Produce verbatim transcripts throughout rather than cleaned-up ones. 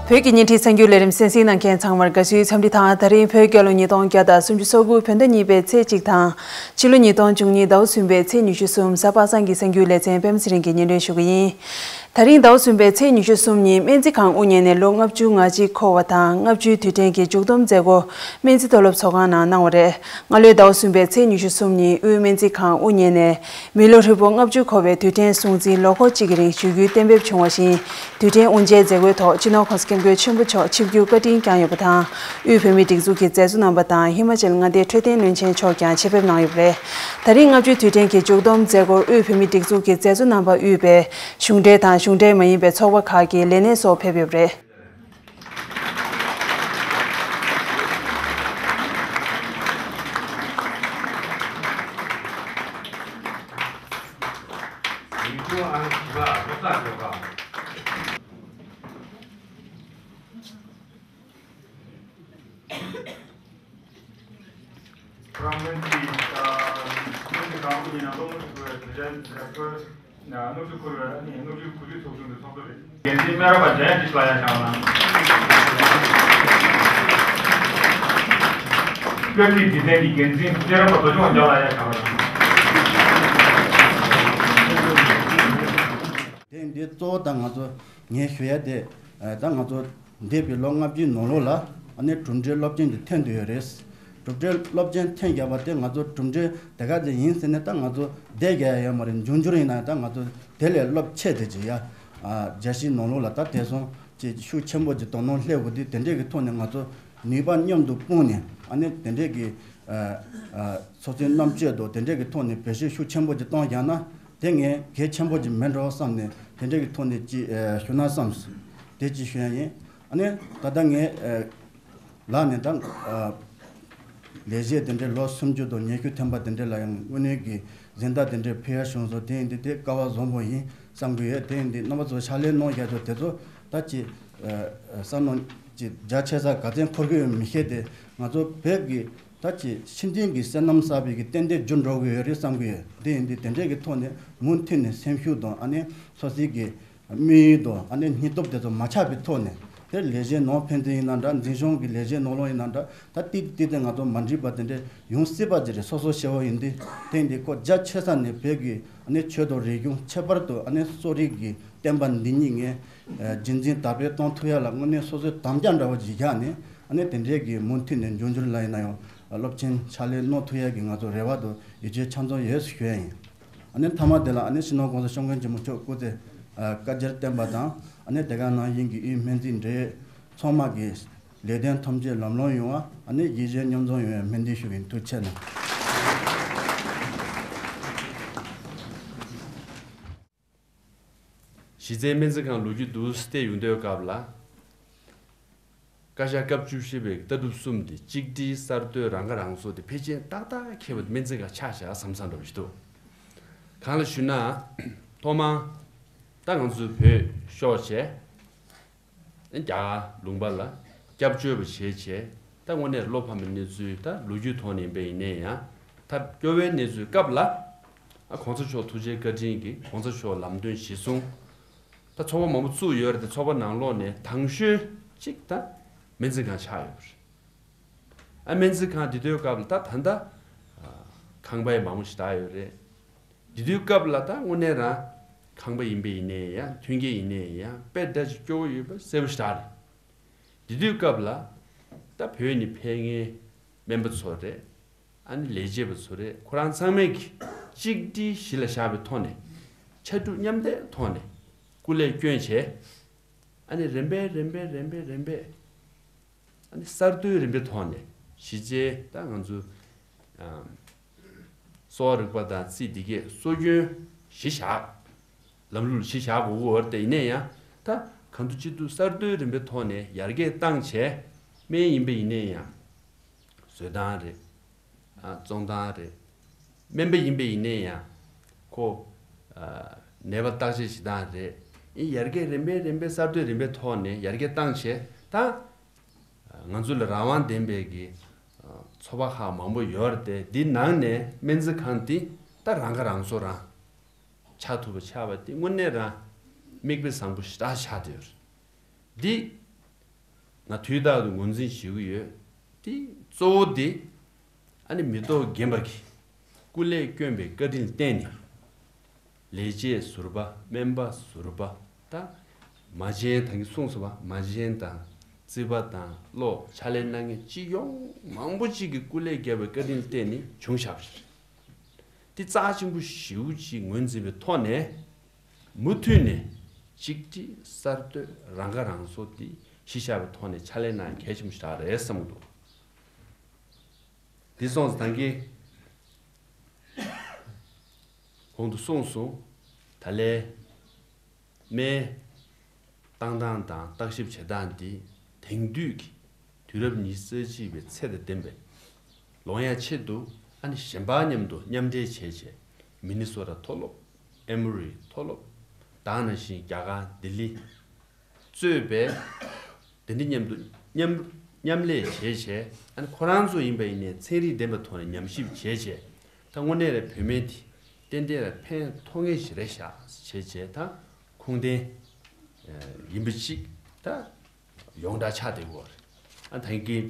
བོད་ཀྱི་བརྙན་འཕྲིན་གསར་འགྱུར་ལས་རིམ་གསན་གཟིགས་གནང་མཁན་ཚང་མར་དགའ་བསུའི་འཚམས་འདྲི་དང་། ད་རིང་བོད་རྒྱལ་ལོ་ཉིས་སྟོང་བརྒྱ་དང་སུམ་ཅུ་སོ་དགུ་བོད་ཟླ་གཉིས་པའི་ཚེས་གཅིག་དང་། ཕྱི་ལོ་ཉིས་སྟོང་བཅུ་གཉིས་ཟླ་བ་གསུམ་པའི་ཚེས་ཉི་ཤུ་གསུམ་གཟའ་པ་སངས་ཀྱི་གསར་འགྱུར་ལེ་ཚན་པད་མ་ཚེ་རིང་གིས་སྙན་སྒྲོན་ཞུ་གི་ཡིན། ད་རིང་ཟླ་བ་གསུམ་པའི་ཚེས་ཉི་ཤུ་གསུམ་ཉིན་སྨན་རྩིས་ཁང་དབུ་བརྙེས་ནས་ལོ་ལྔ་བཅུ་ང་གཅིག་འཁོར་བ་དང་། ལྔ་བཅུའི་དུས་དྲན་གྱི་མཇུག་བསྡོམས་མཛད་སྒོ་སྨན་རྩིས་མཐོ་སློབ་ཚོགས་ཁང་ནང་གནང་བ་རེད། སྔ་ལོའི་ཟླ་བ་གསུམ་པའི་ཚེས་ཉི་ཤུ་གསུམ་ཉིན་དབུས་སྨན་རྩིས་ཁང་དབུ་བརྙེས་ནས་མི་ལོ་ཧྲིལ་པོ་ལྔ་བཅུ་འཁོར་བའི་དུས་དྲན་སྲུང་བརྩི་ལོ་འཁོར་གཅིག་གི་རིང་ཞུ་རྒྱུའི་གཏན་འབེབས་བྱུང་བ་བཞིན། དུས་དྲན་དབུ་འབྱེད་མཛད་སྒོའི་ཐོག་སྤྱི་ནོར་༸གོང་ས་༸སྐྱབས་མགོན་ཆེན་པོ་མཆོག་ཆིབས་བསྒྱུར་བཀའ་དྲིན་བསྐྱངས་ཡོད་པ་དང་། དབུས་བོད་མིའི་སྒྲིག་འཛུགས་ཀྱི་མཛད་གཙོ་རྣམ་པ་དང་ཧི་མ་ཅལ་མངའ་སྡེའི་འཕྲོད་བསྟེན་བློན་ཆེན་མཆོག་ཀྱང་ཆེད་ཕེབས་གནང་ཡོད་པ་རེད། ད་རིང་ལྔ་བཅུའི་དུས་དྲན་གྱི་མཇུག་བསྡོམས་མཛད་སྒོར་དབུས་བོད་མིའི་སྒྲིག་འཛུགས་ཀྱི་མཛད་གཙོ་རྣམ་པ་དབུས་པའི་གཞུང་འབྲེལ་དང་གཞུང་འབྲེལ་མ་ཡིན་པའི་ཚོགས་པ་ཁག་གི་ལས་སྣེ་སོགས་ཕེབས་ཡོད་པ་རེད། རང་སྨན་གྱི་སྨན་གྱི་ཁང་དབུ་བརྙེས་ནས་ལོ་ལྔ་བཅུ་འཁོར་བའི་དུས་དྲན་མཛད་སྒོ། ལྔ་བཅུ་འཁོར་བའི་ཨ་ནི་ལྔ་བཅུ་གོ་བཅུ་ཚོགས་ཆུང་གི་ཚོགས་གཙོ་རེད། འགན་འཛིན་སྨན་རམས་པ་འཇམ་དབྱངས་བཀྲ་ཤིས་ལགས་ཡར་བཞེངས་གནང་། བཀའ་ཁྲིད་སྡེ་ཚན་གྱི་འགན་འཛིན་སྨན་རམས་པ་རྡོ་རྗེ་དབང་རྒྱལ་ལགས་ཡར་བཞེངས་གནང་། དེ་འདི་གཙོ་བོ་དང་ང་ཚོ་ངས་ཞུ་ཡ་དེ་ད་ང་ཚོ་འདས་པའི་ལོ་ལྔ་བཅུའི་ནང་ལོགས་ལ་ཨ་ནི་གྲུབ་འབྲས་སློབ་ཆེན་དེ་ཐོན་བསྡད་ཡོད་རེད། གྲུབ་འབྲས་སློབ་ཆེན་ཐོན་བཞག་པ་དེ་ང་ཚོ་གྲུབ་འབྲས་དེ་ག་ཚོད་ཡིན་ཟེར་ནས་ད་ང་ཚོ་བསྡད་བཞག་ཡ་ཡོད་མ་རེད། འབྱུང་འགྱུར་ཡིན་ན་ད་ང་ཚོ་དེ་ལས་སློབ་ཆེ་དེ་ཅིག་ཡ། རྒྱལ་སྤྱིའི་ནང་ལོགས་ལ་ད་དེ་སོང་ཅིག་ཤུགས་ཆེན་པོ་ཅིག་དོ་སྣང་སླེབས་དགོས་དུས་དེ་འདྲས་ཀྱི་ཐོག་ནས་ང་ཚོ་ནུས་པ་མཉམ་དུ་སྤུངས་ནས་ཨ་ནི་དེ་འདྲས་ཀྱི་ཚོགས་ཆུང་རྣམ་དཔྱོད་དང་དེ་འདྲས་ཀྱི་ཐོག་ནས་བེད་སྤྱོད་ཤུགས་ཆེན་པོ་ཅིག་བཏང་བཞག་ན་དེ་ངས་གལ་ཆེན་པོ་ཅིག་མིན་འགྲོ་བསམ་ནས་དེ་འདྲས་ཀྱི་ཐོག་ནས་ཅིག་ཞུ་ན་བསམ། དེ་ཅིག་ཞུ་ཡ་ཡིན། ཨ་ནི་ད་ལྟ་ངས་ལགས་ནས་ད། ལས་བྱེད་དེ་འདྲའི་ལོ་སུམ་ཅུ་དང་ཉི་ཤུ་ཐམ་པ་དེ་འདྲ་ལ་ཡང་དངོས་གནས་ཀྱི་གཟེངས་རྟགས་དེ་འདྲའི་ཕུལ་ཡ་བྱུང་སོང་། དེ་ཡིན་དུས་དེ་སྐལ་བ་བཟང་པོ་ཡིན་བསམ་གྱི་ཡོད། དེ་ཡིན་དུས་རྣམ་པ་ཚོ་ཕྱག་ལས་གནང་བཞག་ཆོག་དེ་ཚོ་ད་ཅི་བསམ་མནོ་ཅི་རྒྱ་ཆེ་ས་ག་ཚོད་འཁོར་གྱི་ཡོད་མི་ཤེས་ཏེ་ང་ཚོ་བོད་ཀྱི་ད་ཅི་ཕྱི་འཐེན་གྱི་བསོད་ནམས་བསགས་པའི་གི་ཏན་ཏན་རྒྱུ་འགྲོ་གི་ཡོད་རེད་བསམ་གྱི་ཡོད། དེ་ཡིན་དུས་དེ་འདྲའི་གི་ཐོག་ནས་མུ་མཐུད་ནས་སེམས་ཤུགས་དང་ཨ་ནི་སོ་སོའི་གི་དམིགས་ཡུལ་དང་ཨ་ནི་སྙིང་སྟོབས་དེ་ཚོ་མ་ཆག་པའི་ཐོག་ནས་དེ་ལས་བྱེད་ནང་ཕན་ཚུན་ཡིན་ན་འདྲ། འཛིན་སྐྱོང་གི་ལས་བྱེད་ནང་ལོགས་ཡིན་ན་འདྲ། ད་ཏིག་ཏིག་ཏིག་ཏིག་ང་ཚོ་མ་འགྲིག་པ་དེ་འདྲ་ཡོང་སྲིད་པ་ཅིག་རེད། སོ་སོ་ཤེས་པ་ཡིན་དུས་དེ་འདི་ཁོ་རྒྱ་ཆེ་ས་ནས་བོད་ཀྱི་ཨ་ནི་ཆོས་དང་རིག་གཞུང་ཁྱད་པར་དུ་ཨ་ནི་གསོ་རིག་གི་བསྟན་པ་འདི་ཉིད་ངས་རྒྱུན་འཛིན་དར་སྤེལ་གཏོང་ཐུབ་ཡ་ལ་དངོས་གནས་སོ་སོའི་དམ་བཅའ་འདྲ་བོ་ཅིག་བཞག་ནས་ཨ་ནི་དེ་འདྲའི་གི་མུ་མཐུད་ནས་འབྱུང་འགྱུར་ལ་ཡིན་ན་ཡང་སློབ་ཆེན་ཕྱག་ལས་གནང་ཐུབ་ཡ་གི་ང་ཚོ་རེ་བ་དང་ཡིད་ཆེས་ཆ་ཚང་ཡོད་ཟེར་ཞུ་ཡ་ཡིན། ཨ་ནི་མཐའ་མ་དེ་ལ་ཨ་ནི་སྤྱི་ནོར་༸གོང་ས་༸སྐྱབས་མགོན་ཆེན་པོ་མཆོག་སྐུ་ཚེ་བསྐལ་བརྒྱར་བརྟན་པ་དང་ཨ་ནི་དེ་ག་ནང་བཞིན་གྱི་དབུས་སྨན་རྩིས་འབྲེལ་ཚང་མ་གི་ལས་དོན་ཐམས་ཅད་ལམ་ལྷོང་ཡོང་བ་ཨ་ནི་ཡིད་ཆེས་མཉམ་འཛོམས་ཡོང་བའི་སྨོན་འདུན་ཞུ་གི་ཡིན། ཐུགས་རྗེ་ཆེ་གནང་། གཞི་རྩའི་སྨན་རྩིས་ཁང་ལོ་རྒྱུས་འདུག་སེ་བལྟས་ཡོང་དུས་སྐབས་ལ། བཀའ་ཤག་སྐབས་བཅུ་བཞི་པའི་ལྟ་གྲུབ་གསུམ་དེ་གཅིག་སྒྲིལ་གསར་གཏོད་རང་ཁ་རང་གསོ་དེ་ཕལ་ཆེར་ཏག་ཏག་འཁེལ་བ་དེ་སྨན་རྩིས་ཁང་ཆགས་བཞག་བསམ་བསམ་འདྲ་བོ་ཞིག་འདུག་གང་ལ་ཞུ་ན། ཐོག་མར་ད་ང་ཚོ་བོད་ཤོག་བྱས། རྒྱ་གར་ལུང་པ་ལ་སྐྱབས་བཅོལ་བ་བྱས་བྱས་ད་དངོས་གནས་བློ་ཕམ་པའི་གནས་ཚུལ་ད་ལོ་རྒྱུས་ཐོག་ནས་ཡིན་པ་ཡིན་ནའི་ཡང་ད་སྐྱོ་བའི་གནས་ཚུལ་སྐབས་ལ་ཨ་གོང་ས་མཆོག་ཐུགས་རྗེ་བཀའ་དྲིན་གྱིས་གོང་ས་མཆོག་ལམ་སྟོན་གཞིར་བཟུང་། ད་ཚོགས་པ་མང་པོ་བཙུགས་ཡོད་རེད་དེ་ཚོགས་པ་ནང་ལོགས་ནས་དང་ཤོས་གཅིག་ད་སྨན་རྩིས་ཁང་ཆགས་ཡོད་པ་རེད། ཨ་སྨན་རྩིས་ཁང་དེ་དུས་སྐབས་ལ་ད་ད་ལྟ་ཨ་ཁང་པའི་མང་པོ་ཞིག་བཏགས་ཡོད་རེད། དེ་དུས་སྐབས་ལ་ད་དངོས་གནས་རང་ཁང་པ་ཡིན་པ་ཡིན་ནའི་ཡང་མཐུན་རྐྱེན་ཡིན་ནའི་ཡང་དཔེ་འདྲ་ཅིག་སྐྱོ་བོ་ཡོད་པ་གསལ་པོ་ཞིག་རེད། དེ་དུས་སྐབས་ལ་ད་བོད་ནས་ཕེབས་མཁན་སྨན་པ་ཚོ་རེད། ཨ་ནི་ལས་བྱེད་པ་ཚོ་རེད། ཁོ་རང་ཚང་མས་ཀྱི་གཅིག་སྒྲིལ་གཞི་ལ་བཞག་པའི་ཐོག་ནས་ཕྱར་གྲུ་མཉམ་འདེགས་ཐོག་ནས་སྐུ་ལས་བསྐྱོན་བྱས། ཨ་ནི་རིམ་པས་རིམ་པས་རིམ་པས་རིམ་པས། ཨ་ནི་གསར་གཏོད་རིམ་པའི་ཐོག་ནས་གཞི་རྩའི་ད་ང་ཚོ་ཨམ་གསོ་བ་རིག་པ་དང་རྩིས་འདི་གས་སྲོལ་རྒྱུན་གཞི་བཞག་ལམ་ལུགས་གཞི་བཞག་དགོས་ཀྱི་ཡོད་རེད་དེ། ཡིན་ན་ཡང་ད་གང་ཐུབ་ཅི་ཐུབ་གསར་གཏོད་རིམ་པའི་ཐོག་ནས་ཡར་རྒྱས་བཏང་བྱས་སྨན་ཡིན་པ་ཡིན་ན་ཡང་བཟོ་སྟངས་རེད། ཨ་བཙོང་སྟངས་རེད། སྨན་པ་ཡིན་པ་ཡིན་ན་ཡང་ཁོ་ཨ་ནད་པ་བརྟག་དཔྱད་བྱེད་སྟངས་རེད། ཨེ་ཡར་རྒྱས་རིམ་པས་རིམ་པས་གསར་གཏོད་རིམ་པའི་ཐོག་ནས་ཡར་རྒྱས་བཏང་བྱས་ད། ང་ཚོ་ལ་རང་དབང་ལྡན་པའི་གི་ཚོགས་པ་ཁག་མང་པོ་ཡོད་རེད་དེ། འདི་ནང་ནས་སྨན་རྩིས་ཁང་འདི་ད་རང་ཁ་རང་གསོ་རང་ཆགས་ཐུབ་པ་ཆགས་པ་འདི་དངོས་གནས་རང་མིག་དཔེ་བཟང་པོ་ཞེ་དྲག་ཆགས་བསྡད་ཡོད་རེད། འདི་ ང་དུས་རྟག་ཏུ་ངོས་འཛིན་ཞུ་གི་ཡོད། དེ་གཙོ་བོ་དེ་ཨ་ནི་མི་ཐོག་རྒན་པ་གིས་སྐུ་ལས་བསྐྱོན་པའི་བཀའ་དྲིན་བརྟེན་ནས། ལས་བྱེད་ཟུར་པ། སྨན་པ་ཟུར་པ། ད་མ་བྱན། ད་གིན་གསུངས་སོང་བ། མ་བྱན་དང་རྩིས་པ་དང་གློག་ཕྱག་ལས་གནང་མཁན་སྤྱི་ཡོངས་མང་པོ་ཅིག་གིས་སྐུ་ལས་བརྒྱབ་པའི་བཀའ་དྲིན་བརྟེན་ནས་བྱུང་བཞག་པ་ཞིག་རེད། འདི་རྩ་ཆེན་པོ་ཞེ་པོ་ཅིག་ངོས་འཛིན་པའི་ཐོག་ནས། མུ་མཐུད་ནས་གཅིག་སྒྲིལ་གསར་གཏོད། རང་ཁ་རང་གསོ་འདི་གཞི་བཞག་པའི་ཐོག་ནས་ཕྱག་ལས་གནང་གལ་ཆེན་པོ་ཞིག་རེད་བསམ་གྱི་འདུག་འདི་སོང་ཙང་ད་གིན་གོང་དུ་གསུངས་སོང་། ད་ལན་སྨན་བཏང་སྟངས་དང་བརྟག་ཞིབ་བྱེད་སྟངས་འདི་དེང་དུས་ཀྱི་དུས་རབས་ཉི་ཤུ་རྩ་གཅིག་པའི་ཚད་དང་ལྡན་པའི་ལོང་ཡ་ཆེད་དུ་ཨ་ནི་གཞན་པ་མཉམ་དུ་མཉམ་འབྲེལ་བྱས་བྱས། མི་ནི་སོ་ཊ་མཐོ་སློབ། ཨེ་མོ་རི་མཐོ་སློབ། ད་ག་ནང་བཞིན་རྒྱ་གར་ལྡི་ལི་གཙོས་པའི་དེ་འདྲ་མཉམ་དུ་མཉམ་མཉམ་ལས་བྱས་བྱས། ཨ་ནི་ཁོ་རང་ཚོ་ཡིན་པ་ཡིན་ནའི་ཚན་རིག་ལྡན་པའི་ཐོག་ནས་ཉམས་ཞིབ་བྱས་བྱས། ད་དངོས་གནས་རང་བོད་སྨན་དེ་ཏན་ཏན་རང་ཕན་ཐོགས་མཁན་ཞིག་རེད་ཤག་བྱས་བྱས། ད་ཁུངས་ལྡན་ཡིན་པ་ཅིག་ད་ཡོངས་གྲགས་ཆགས་བསྡད་ཡོད་རེད། ཨ་ད་གིན་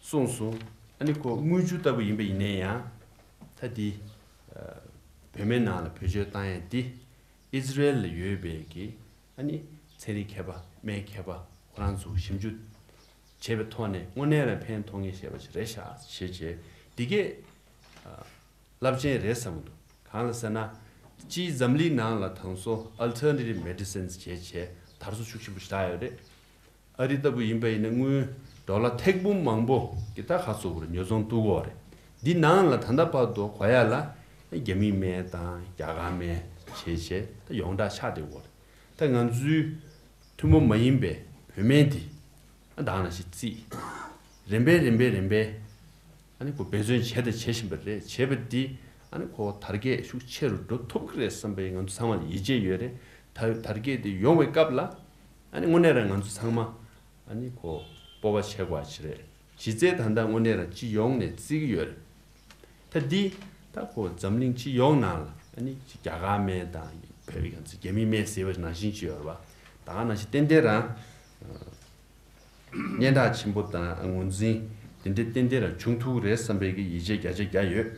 གསུངས་སོང་། ཨ་ནི་ཁོ་དངུལ་ཆུ་ལྟ་བུ་ཡིན་པ་ཡིན་ནའི་ཡང་། ད་འདི་བོད་སྨན་ནང་ལ་བེད་སྤྱོད་བཏང་ཡ་འདི་ཨི་ཟི་རེལ་ལ་ཡོད་པའི་གི་ཨ་ནི་ཚན་རིག་མཁས་པ། སྨན་མཁས་པ་ཁོ་རང་ཚོས་ཞིབ་འཇུག་བྱས་པའི་ཐོག་ནས་དངོས་གནས་རང་ཕན་ཐོགས་ངེས་ཤེས་པ་ཞིག་རེད་ཤག་བྱས་བྱས། འདི་གས་རླབས་ཆེན་རེད་བསམ་གྱི་འདུག་གང་ལ་ཟེར་ན། སྤྱིའི་འཛམ་གླིང་ནང་ལ་དེང་སང་ཨལ་ཊར་ནེ་ཊིབ་མེ་ཌི་སིན་བྱས་བྱས་དར་སྲོལ་ཤུགས་ཆེན་པོ་ཞིག་ཆགས་ཡོད་རེད། ཨ་རི་ལྟ་བུ་ཡིན་པ་ཡིན་ན་དངུལ་ཌོ་ལར་ཐེར་འབུམ་མང་པོ་གི་ད་ཁ་ཚུགས་པར་ཉོ་ཚོང་གཏོང་གི་ཡོད་རེད། འདི་ནང་ལ་ད་ལྟ་བར་དུ་གོ་ཡ་ལ་རྒྱ་མིའི་སྨན་དང་རྒྱ་གར་སྨན་བྱས་བྱས་ད་ཡོངས་གྲགས་ཆགས་བསྡད་ཡོད་རེད། ད་ང་ཚོའི་ཐུན་མོང་མ་ཡིན་པའི་བོད་སྨན་འདི་ད་ག་ནང་བཞིན་རྩིས། རིམ་པས་རིམ་པས་རིམ་པས་ཨ་ནི་ཁོ་འབད་བརྩོན་བྱས་དང་བྱེད་བཞིན་པ་རེད། བྱས་པ་འདི་ཨ་ནི་ཁོ་དར་རྒྱས་ཤུགས་ཆེ་རུ་འགྲོ་ཐུབ་ཀྱི་རེད་བསམ་པའི་ང་ཚོ་ཚང་མ་ལ་ཡིད་ཆེས་ཡོད་རེད། ད་དར་རྒྱས་འདི་ཡོང་བའི་སྐབས་ལ་ཨ་ནི་དངོས་གནས་རང་ང་ཚོ་ཚང་མ་ཨ་ནི་ཁོ་སྤོབས་པ་བྱེད་དགོས་པ་ཞིག་རེད། གཞི་རྩའི་ད་ལྟ་དངོས་གནས་རང་སྤྱི་ཡོངས་ནས་བརྩི་གི་ཡོད་རེད། ད་འདི་ད་ཁོ་འཛམ་གླིང་སྤྱི་ཡོངས་ནང་ལ་ཨ་ནི་རྒྱ་གར་སྨན་དང་བོད་པའི་ང་ཚོ་རྒྱ་མིའི་སྨན་ཟེར་བ་ནང་བཞིན་ཅིག་ཡོད་རེད་པ། ད་ག་ནང་བཞིན་ཏན་ཏན་རང་སྙན་གྲགས་ཆེན་པོ་དང་ངོས་འཛིན་དེ་འདྲའི་ཏན་ཏན་རང་བྱུང་ཐུབ་ཀྱི་རེད་བསམ་པའི་གི་ཡིད་ཆེས་བརྒྱ་ཆ་བརྒྱ་ཡོད།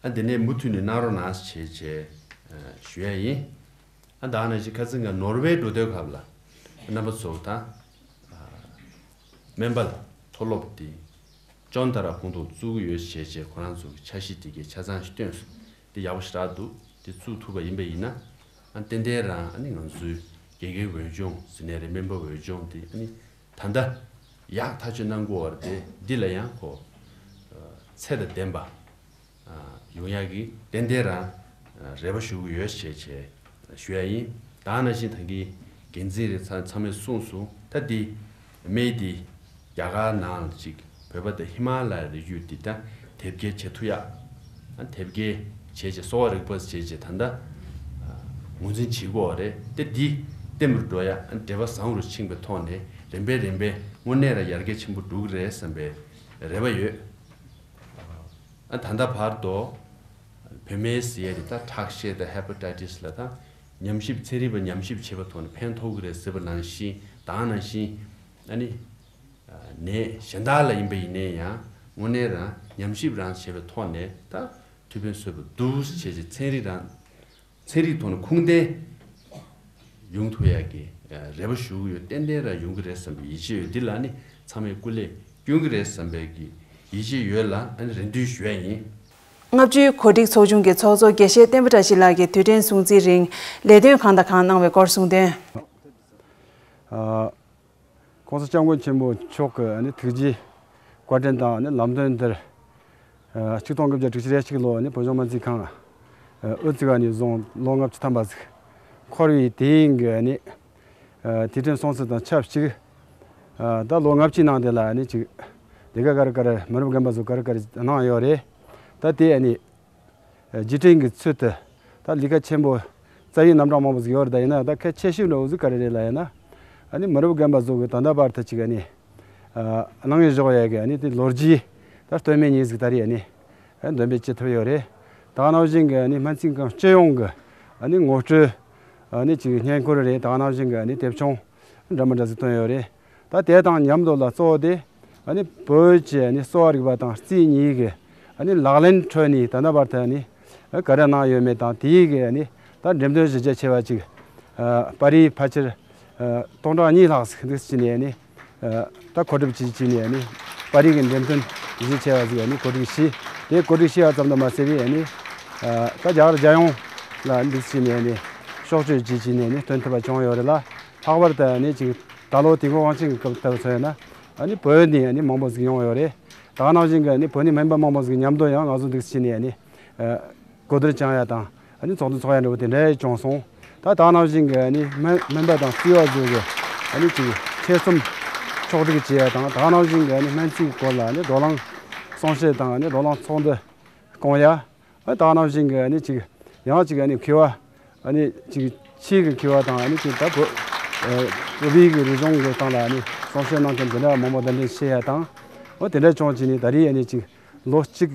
ཨ་འདི་ནས་མུ་མཐུད་ནས་གནང་རོགས་གནང་ཞེས་བྱས་ཞུ་ཡ་ཡིན། ཨ་ད་ག་ནང་བཞིན་ཁ་སང་ང་ནོར་ཝེ་འགྲོ་དུས་སྐབས་ལ་རྣམ་པ་ཚོ་དང་སྨན་པ་མཐོ་སློབ་དེ་ཅོན་ཏ་ར་ཁོང་ཚོ་བཙུགས་ཀྱི་ཡོད་ཞེས་བྱས་ཁོ་རང་ཚོ་གི་འཆར་གཞི་དེ་གའི་ཆ་ཚང་ཞིག་བཏོན་སོང་། དེ་ཡག་པོ་ཞེ་དྲག་འདུག་དེ་བཙུགས་ཐུབ་པ་ཡིན་པ་ཡིན་ན། ཨ་ཏན་ཏན་རང་ཨ་ནི་ང་ཚོའི་དགེ་རྒན་འོས་སྦྱོང་ཟེར་ནའི་རེད། སྨན་པ་འོས་སྦྱོང་དེ་ཨ་ནི་ད་ལྟ་ཡག་ཐག་ཆོད་གནང་དགོས་པ་རེད། དེ་འདི་ལ་ཡང་ཁོ་ཚད་དང་ལྡན་པ་ཡོང་ཡག་གི་ཏན་ཏན་རང་རེ་བ་ཞུ་གི་ཡོད་ཞེས་བྱས་ཞུ་ཡ་ཡིན། ད་ག་ནང་བཞིན་ད་གིན་འགན་འཛིན་རེད་ཚང་ཚང་མས་གསུངས་སོང་། ད་འདི་སྨན་འདི་རྒྱ་གར་ནང་ལ་ཅིག་བོད་པ་དང་ཧི་མ་ལ་ཡའི་རི་རྒྱུད་འདི་ད་དེབ་སྐྱེལ་བྱེད་ཐུབ་ཡག་ཨ་དེབ་སྐྱེལ་བྱས་བྱས་གསོ་བ་རིག་པ་བྱས་བྱས་ད་ལྟ་ངོས་འཛིན་བྱེད་དགོས་པ་རེད། དེ་འདི་ལྟད་མོར་འགྲོ་ཡག་ཨ་འབྲེལ་བ་བཟང་རུ་ཕྱིན་པའི་ཐོག་ནས་རིམ་པས་རིམ་པས་དངོས་གནས་རང་ཡར་རྒྱས་ཆེན་པོ་འགྲོ་གི་རེད་བསམ་པའི་རེ་བ་ཡོད། ཨ་ད་ལྟ་བར་དུ་བོད་སྨན་ཟེར་ཡ་དེ་ད་ཁྲག་ཤེད་དང་ཧེ་པ་ཊའི་ཊི་སི་ལ་ད་ཉམས་ཞིབ་ཚན་རིག་པ་ཉམས་ཞིབ་བྱེད་པའི་ཐོག་ནས་ཕན་ཐོགས་ཀྱི་རེད་ཟེར་བ་ནང་བཞིན་ད་ག་ནང་བཞིན་ཨ་ནི་ནད་གཞན་དག་ལ་ཡིན་པ་ཡིན་ནའི་ཡང་དངོས་གནས་རང་ཉམས་ཞིབ་རང་བྱེད་པའི་ཐོག་ནས་ད་ཐུགས་ཕན་གསོས་པ་འདུག་ཅེས་ཀྱི་ཚན་རིག་རང་ཚན་རིག་ཐོག་ནས་ཁུངས་ལྡན་ཡོང་ཐུབ་ཡག་གི་རེ་བ་ཞུ་གི་ཡོད། ཏན་ཏན་རང་ཡོང་གི་རེད་བསམ་པའི་ཡིད་ཆེས་ཡོད། འདི་ལ་ནི་ཚང་མས་སྐུ་ལས་སྐྱོན་གི་རེད་བསམ་པའི་གི་ཡིད་ཆེས་ཡོད་ལ་ཨ་ནི་རེ་འདུན་ཞུ་ཡ་ཡིན། ལྔ་བཅུའི་གོ་སྒྲིག་ཚོགས་ཆུང་གི་ཚོགས་གཙོ་དགེ་བཤེས་བསྟན་པ་བཀྲ་ཤིས་ལགས་ཀྱིས་དུས་དྲན་སྲུང་བརྩིའི་རིང་ལས་དོན་གང་དང་གང་གནང་བའི་སྐོར་གསུངས་དོན། ཨ། ༸གོང་ས་༸སྐྱབས་མགོན་ཆེན་པོ་མཆོག་གི་ཨ་ནི་ཐུགས་རྗེ་བཀའ་དྲིན་དང་ཨ་ནི་ལམ་སྟོན་དེར། ཨ་ཆིག་སྟོང་དགུ་བརྒྱ་དྲུག་ཅུ་རེ་གཅིག་ལོ་ཨ་ནི་བོད་ལྗོངས་སྨན་རྩིས་ཁང་ཨ་དབུ་བཙུགས་ཨ་ནི་བཟུང་ལོ་ལྔ་བཅུ་ཐམ་པ་ཟིག་འཁོར་བའི་དེ་ཡིན་གི་ཨ་ནི་ཨ་དུས་དྲན་སྲུང་བརྩི་དང་ཆབས་ཅིག་ཨ་ད་ལོ་ལྔ་བཅུའི་ནང་དེ་ལ་ཨ་ནི་ཅིག་དེ་ག་ག་རེ་ག་རེ་མི་རབས་རྒན་པ་ཚོ་ག་རེ་ག་རེ་གནང་ཡོད་རེད། ད་དེ་ཨ་ནི། རྗེས་དྲན་གྱི་ཚུལ་དུ་ད་ལས་ཀ་ཆེན་པོ་རྩ་བའི་རྣམ་གྲངས་མང་པོ་ཟིག་ཡོད་རེད། ད་ཡིན་ན་ད་གལ་ཆེ་ཤོས་འདྲ་བོ་ཟིག་ག་རེ་རེད་ལ་ཡིན་ན། ཨ་ནི་མི་རབས་རྒན་པ་ཚོ་གི་ད་ལྟ་བར་དུ་ཅིག་ཨ་ནི་གནང་བཞག་ཡ་གི་ཨ་ནི་དེ་ལོ་རྒྱུས་ད་ལྟོས་མེད་ཉིད་ཟིག་ད་རེས་ཨ་ནི་འདོན་སྤེལ་བྱེད་ཐུབ་ཡོད་རེད། ད་ག་ནང་བཞིན་གི་ཨ་ནི་སྨན་རྩིས་ཁང་སྤྱི་ཡོངས་གི་ཨ་ནི་ངོ་སྤྲོད་ ཨ་ནི་ཅིག་བསྙེན་བཀུར་རེད། ད་ག་ནང་བཞིན་གྱི་ཨ་ནི་དེབ་ཆུང་འདྲ་མི་འདྲ་ཟིག་བཏོན་ཡོད་རེད། ད་དེ་དང་མཉམ་དུ་ལ་གཙོ་བོ་དེ་ཨ་ནི་བོད་ཀྱི་ཨ་ནི་གསོ་བ་རིག་པ་དང་རྩིས་གཉིས་ཀྱི་ཨ་ནི་ལག་ལེན་ཁྲོད་ནས་ད་ལྟ་བར་དུ་ཨ་ནི་ག་རེ་གནང་ཡོད་མེད་དང་དེའི་གི་ཨ་ནི་ད་འགྲེམས་སྟོན་གཞི་རྒྱ་ཆེ་བ་ཅིག་ཨ་པར་རིས་ཕལ་ཆེར་ཨ་སྟོང་ཕྲག་གཉིས་ལྷག་ཟིག་འདུག་ཟེར་ནས་ཨ་ནི་ཨ་ད་གོ་སྒྲིག་བྱས་བྱས་ནས་ཨ་ནི་པར་རིས་ཀྱི་འགྲེམས་སྟོན་གཞི་ཆེ་བ་ཟིག་ཨ་ནི་གོ་སྒྲིག་བྱས། དེ་གོ་སྒྲིག་བྱས་པ་ཙམ་དུ་མ་ཟད་པའི་ཨ་ནི་ཨ་ད་རྒྱ་གར་རྒྱལ་ཡོངས་ལ་འདུག་ཟེར་ནས་ཨ་ནི་ཕྱོགས་བསྐྱོད་བྱས་བྱས་ནས་ཨ་ནི་སྟོན་ཐུབ་པ་བྱུང་ཡོད་རེད་ལ། ལྷག་པར་དུ་ཨ་ནི་ཅིག་ད་ལོ་དུས་འཁོར་དབང་ཆེན་གྱི་སྐབས་ལྟ་བུ་མཚོན་ཡོད་ན་ཨ་ནི་བོད་ནས་ཨ་ནི་མང་པོ་ཟིག་ཡོང་ཡོད་རེད། ད་ག་ནང་བཞིན་གྱི་ཨ་ནི་བོད་ནས་སྨན་པ་མང་པོ་ཟིག་མཉམ་དུ་ཡང་ང་ཚོ་འདུག་ཟེར་ནས་ཨ་ནི་ཨ་གོ་བསྡུར་བྱུང་ཡ་དང་ཨ་ནི་ཚོགས་འདུ་ཚོགས་ཡ་འདྲ་བོ་དེ་འདྲ་བྱུང་སོང་། ད་ད་ག་ནང་བཞིན་གྱི་ཨ་ནི་སྨན་སྨན་པ་དང་རྩིས་པ་ཚོ་གི་ཨ་ནི་ཅིག་ཆེད་རྩོམ་ཕྱོགས་སྒྲིག་བྱེད་ཡ་དང་། ད་ག་ནང་བཞིན་གྱི་ཨ་ནི་སྨན་རྩིས་སྐོར་ལ་ཨ་ནི་བགྲོ་གླེང་གསུང་བཤད་དང་ཨ་ནི་བགྲོ་གླེང་ཚོགས་འདུ་སྐོང་ཡ། ཨ་ད་ག་ནང་བཞིན་གྱི་ཨ་ནི་ཅིག་ཡང་ཅིག་ཨ་ནི་མཁས་པ་ཨ་ནི་ཅིག་ཕྱིའི་གི་མཁས་པ་དང་ཨ་ནི་ཅིག་ད་བོད་ཨ་བོད་པའི་གི་རིག་གཞུང་གི་སྟེང་ལ་ཨ་ནི་གསུང་བཤད་གནང་མཁན་དེ་འདྲ་མང་པོ་གདན་འདྲེན་བྱེད་ཡ་དང་། འོ་དེ་འདྲ་བྱུང་བྱས་ནས་ད་རེས་ཨ་ནི་ཅིག་ལོ་གཅིག་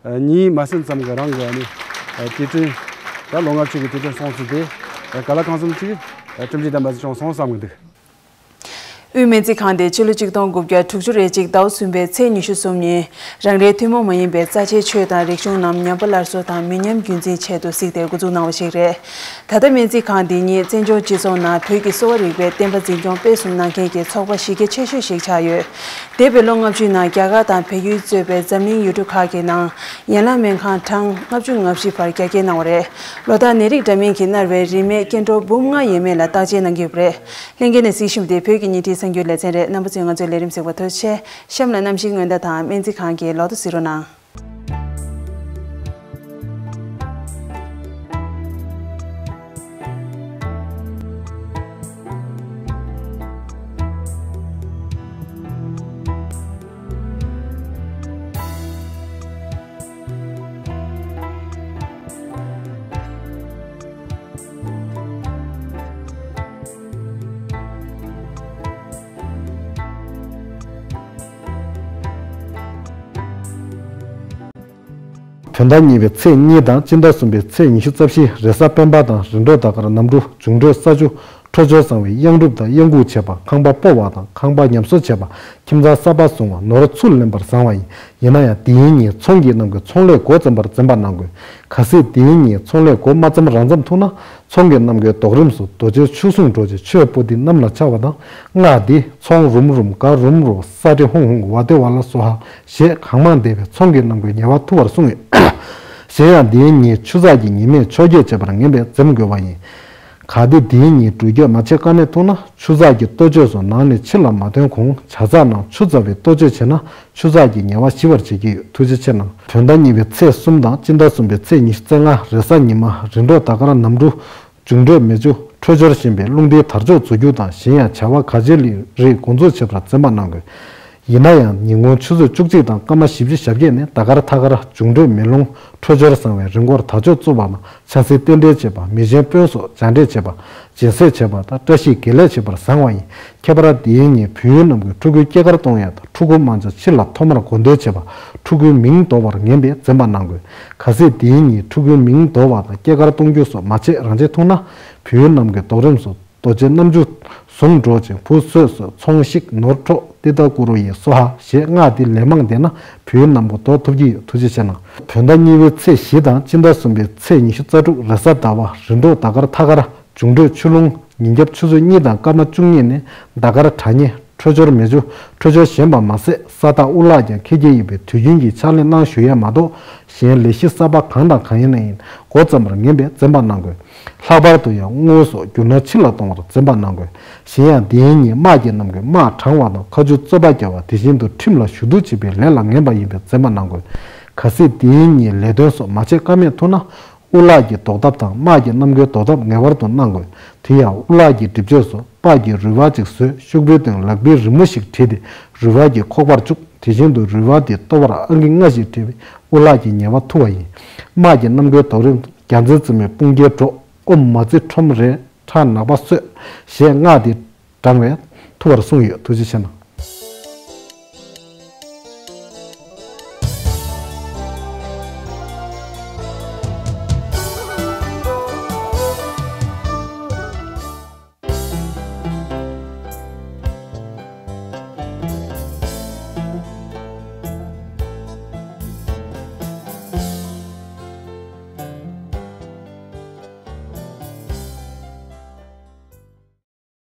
ཨ་གཉིས་མ་ཟིན་ཙམ་གྱི་རིང་གི་ཨ་ནི་ཨ་དུས་དྲན། ད་ལོ་ལྔ་བཅུ་གི་དུས་དྲན་སྲུང་བརྩི་དེ་ཨ་ག་ལ་གང་འཚམ་ཅིག་ཨ་གྲུབ་འབྲས་ལྡན་པ་ཞིག་བྱུང་སོང་བསམ་གྱི་འདུག། དབུས་སྨན་རྩིས་ཁང་དེ་ཕྱི་ལོ་ཆིག་སྟོང་དགུ་བརྒྱ་དྲུག་ཅུ་རེ་གཅིག་ཟླ་བ་གསུམ་པའི་ཚེས་ཉི་ཤུ་གསུམ་ཉིན་རང་རེའི་ཐུན་མོང་མ་ཡིན་པའི་རྩ་ཆེའི་ཆོས་དང་རིག་གཞུང་རྣམས་ཉམས་པ་སླར་གསོ་དང་མི་ཉམས་རྒྱུན་འཛིན་ཆེད་དུ་གཟིགས་ཏེ་འགོ་འཛུགས་གནང་བ་ཞིག་རེད། ད་ལྟ་སྨན་རྩིས་ཁང་འདི་ཉིད་བཙན་བྱོལ་སྤྱི་ཚོགས་ནང་བོད་ཀྱི་གསོ་བ་རིག་པའི་བསྟན་པ་འཛིན་སྐྱོང་སྤེལ་གསུམ་གནང་མཁན་གྱི་ཚོགས་པ་གཞི་རྒྱ་ཆེ་ཤོས་ཤིག་ཆགས་ཡོད། འདས་པའི་ལོ་ལྔ་བཅུའི་ནང་རྒྱ་གར་དང་བལ་ཡུལ་གཙོས་པའི་འཛམ་གླིང་ཡུལ་གྲུ་ཁག་གི་ནང་ཡན་ལག་སྨན་ཁང་གྲངས་ལྔ་བཅུ་ང་བཞི་བར་རྒྱ་སྐྱེད་གནང་བ་རེད། ལོ་ལྟར་ནད་རིགས་འདྲ་མིན་གྱིས་མནར་བའི་རིན་མེད་སྐྱེ་འགྲོ་འབུམ་ལྔ་ཡས་མས་ལ་བརྟག་དཔྱད་གནང་གི་ཡོད་པ་རེད། ལྷན་རྒྱས་ནས་གཟིགས་བཞིན་པ་དེ་བོད་ཀྱི་ཉིན་བྲིས་གསར་འགྱུར་ལེ་ཚན་རེད། རྣམ་པ་ཚོས་ང་ཚོའི་ལས་རིམ་གཟིགས་པར་ཐུགས་རྗེ་ཆེ། གཤམ་ལ་གནམ་གཤིས་སྔོན་བརྡ་དང་སྨན་རྩིས་ཁང་གི་ལོ་ཐོ་གཟིགས་རོགས་གནང་། བོད་ཟླ་གཉིས་པའི་ཚེས་གཉིས་དང་སྤྱི་ཟླ་གསུམ་པའི་ཚེས་ཉི་ཤུ་རྩ་བཞི་རེས་གཟའ་སྤེན་པ་དང་རིམ་གྲོ་ཟླ་སྐར་གནམ་གྲུ་འབྱུང་འཕྲོད་ས་ཆུ། འཕྲོད་སྦྱོར་བཟང་བའི་གཡང་སྒྲུབ་དང་གཡང་འགུགས་བྱེད་པ། ཁང་པ་སྤོ་བ་དང་ཁང་པ་ཉམས་གསོ་བྱེད་པ། ཁྱིམ་ཚང་གསར་པ་བཟུང་བ། ནོར་ཚུར་ལེན་པར་བཟང་བ་ཡིན། ཡིན་ན་ཡང་དེའི་ཉིན་ཚོང་གི་རྣམ་ཀུན་ཚོང་ལས་འགོ་བརྩམ་པར་འཛེམ་པ་གནང་དགོས། གལ་སྲིད་དེའི་ཉིན་ཚོང་ལས་འགོ་མ་བརྩམས་རང་བརྩམས་ཐུག་ན་ཚོང་གི་རྣམ་ཀུན་རྡོག་རིམས་སུ་རྡོ་རྗེ་ཆོས་སྲུང་འགྲོ་ཅིང་ཆོས་པོ་ཏི་གནམ་ལ་ཕྱར་བ་དང་སྔགས་འདི་ཚོང་རུམ་རུམ་ག་རུམ་རུ་ས་ཏི་ཧུང་ཧུང་ཝ་ཏི་ཝ་ལ་སོ་ཧ་ཞེས་གང་མང་བཟླས་པས་ཚོང་གི་རྣམ་ཀུན་ཉེ་བར་ཐུབ་པར་གསུངས་ཡོད། གཞན་ཡང་འདིའི་ཉིན་ཆུ་ཚགས་ཀྱི་ཉི་མས་ཆོས་བརྒྱད་བྱེད་པར་ངན་པས་འཛེམ་དགོས་པ་ཡིན། གལ་ཏེ་འདིའི་ཉིན་འགྲུལ་སྐྱོད་མ་བྱེད་ཀ་མེད་ཐུག་ན་ཆུ་ཚགས་ཀྱི་ལྟོ་ཆས་སོགས་ནང་ནས་ཕྱི་ལ་མ་ཐོན་གོང་བྱ་ཚགས་ནང་ཆུ་བཙའ་བའི་ལྟོ་ཆས་བྱེད་ན་ཆུ་ཚགས་ཀྱི་ཉེ་བ་ཞི་བར་བྱེད་ཀྱི་ཡོད། ཐུགས་རྗེ་ཆེ་གནང་། བོད་ཟླ་གཉིས་པའི་ཚེས་གསུམ་དང་སྤྱི་ཟླ་གསུམ་པའི་ཚེས་ཉི་ཤུ་རྩ་ལྔ་རེས་གཟའ་ཉི་མ་རིམ་གྲོ་ཟླ་སྐར་གནམ་གྲུ་འབྱུང་འཕྲོད་མེ་ཆུ། འཕྲོད་སྦྱོར་ཞན་པའི་རླུང་རྟའི་དར་ལྕོག་འཛུགས་རྒྱུ་དང་གཞན་ཡང་བྱ་བ་ག་ཅི་རིགས་འགོ་འཛུགས་བྱེད་པར་འཛེམ་པ་གནང་དགོས། ཡིན་ན་ཡང་ཉིན་གུང་ཆུ་ཚོད་བཅུ་གཅིག་དང་སྐར་མ་བཞི་བཅུ་ཞེ་བརྒྱད་ནས་ཟླ་སྐར་མཐའ་སྐར་འབྱུང་འཕྲོད་མེ་རླུང་འཕྲོད་སྦྱོར་བཟང་བའི་རི་མགོར་དར་ལྕོག་བཙུགས་པ་དང་ཆང་སའི་རྟེན་འབྲེལ་བྱེད་པ། མི་གཞན་དཔོན་སོགས་མཇལ་འཕྲད་བྱེད་པ། སྦྱིན་སྲེག་བྱེད་པ་དང་བཀྲ་ཤིས་བགེགས་ལས་བྱེད་པར་བཟང་བ་ཡིན། ཁྱད་པར་དེའི་ཉིན་བོད་ཡུལ་རྣམས་ཀྱི་ཕྲུ་གུའི་སྐྱེས་སྐར་གཏོང་ཡ་དང་ཕྲུ་གུ་དམར་ཆ་ཕྱི་ལ་ཐོག་མར་དགོངས་འདོན་བྱེད་པ། ཕྲུ་གུའི་མིང་འདོགས་པར་ངན་པས་འཛེམ་པ་གནང་དགོས། གལ་སྲིད་དེའི་ཉིན་ཕྲུ་གུའི་མིང་འདོགས་པ་དང་སྐྱེས་སྐར་གཏོང་རྒྱུ་སོགས་མ་བྱེད་རང་བྱེད་ཐུག་ན་བོད་ཡུལ་རྣམས་ཀྱི་རྡོག་རིམས་སུ་རྡོ་རྗེ་རྣམ་བཅུ་ཟུང་འགྲོགས་ཅིང་བུ་གསོས་གསོས་ཚོང་ཤིག་ནོར་འཕྲོག་ཏི་ཏ་ཀུ་རུ་ཡི་སོ་ཧ་ཞེས་སྔགས་འདི་ལན་མང་བཟླས་ན་བོད་ཡུལ་རྣམས་པོ་ལྡོག་ཐུབ་ཀྱི་ཡོད། ཐུགས་རྗེ་ཆེ་གནང་། བོད་ཟླ་གཉིས་པའི་ཚེས་བཞི་དང་སྤྱི་ཟླ་གསུམ་པའི་ཚེས་ཉི་ཤུ་རྩ་དྲུག་རེས་གཟའ་ཟླ་བ་རིམ་གྲོ་ཟླ་སྐར་མཐའ་སྐར་འབྱུང་འཕྲོད་ཆུ་རླུང་ཉིན་རྒྱབ་ཆུ་ཚོད་གཉིས་དང་སྐར་མ་བཅུ་གཉིས་ནས་ཟླ་སྐར་གྲངས་ངེས་འཕྲོད་སྦྱོར་མེ་ཆུ། འཕྲོད་སྦྱོར་ཞན་པ་མ་ཟད་ས་བདག་དབུ་ལག་ཀྱང་ཁེ་གྱེས་ཡིན་པས་དུས་རྒྱུན་གྱི་ཕྱག་ལས་གནང་ཞུ་ཡས་མ་གཏོགས་གཞན་ལས་གཞི་གསར་པ་གང་དང་གང་ཡིན་ན་ཡིན་འགོ་བརྩམ་པར་ངན་པས་འཛེམ་པ་གནང་དགོས། ལྷག་པར་དུ་ཡང་དངུལ་སོགས་རྒྱུ་ནོར་ཕྱི་ལ་གཏོང་བར་འཛེམ་པ་གནང་དགོས། གཞན་ཡང་འདིའི་ཉིན་དམག་གི་རྣམས་ཀྱི་དམག་དྲང་བ་དང་མཁའ་སྤྱོད་རྩོད་པ་རྒྱག་པ་དེ་བཞིན་དུ་ཁྲིམས་ལ་ཞུ་གཏུག་བྱེད་པའི་ལས་ལ་ངན་པ་ཡིན་པས་འཛེམ་པ་གནང་དགོས། གལ་སྲིད་འདིའི་ཉིན་ལས་དོན་སོགས་མ་བྱེད་ཀ་མེད་ཐུག་ན། དབུ་ལག་གི་བཟློག་ཐབས་དང་དམག་གི་རྣམ་ཀུན་བཟློག་ཐབས་ངེས་པར་དུ་གནང་དགོས། དེ་ཡང་དབུ་ལག་གི་སྒྲིབ་བྱེད་སུ་དཔའ་གི་རུས་པ་གཅིག་བཟོས་ཤོག་བུའི་སྟེང་ལག་པའི་རི་མོ་ཞིག་བྲིས་ཏེ་རུས་པ་གི་ཁོག་པར་བཅུག་དེ་བཞིན་དུ་རུས་པ་དེ་ལྟོ་བར་ཨང་ཀི་ལྔ་ཞིག་བྲིས་པས་དབུ་ལག་གི་ཉེ་བ་ཐུབ་པ་ཡིན། དམག་གི་རྣམ་ཀུན་བཟློག་རིམ་བརྒྱ་འཛིན་བཙུན་མོའི་དཔུང་རྒྱལ་འགྲོ། ཨོཾ་མ་ཙི་ཁྲོམ་རེ་ཁྲ་ནག་པ་གསོད་ཞེས་སྔགས་དེ་བགྲང་བས་ཐུབ་པར་གསུངས་ཡོད། ཐུགས་རྗེ་ཆེ་གནང་།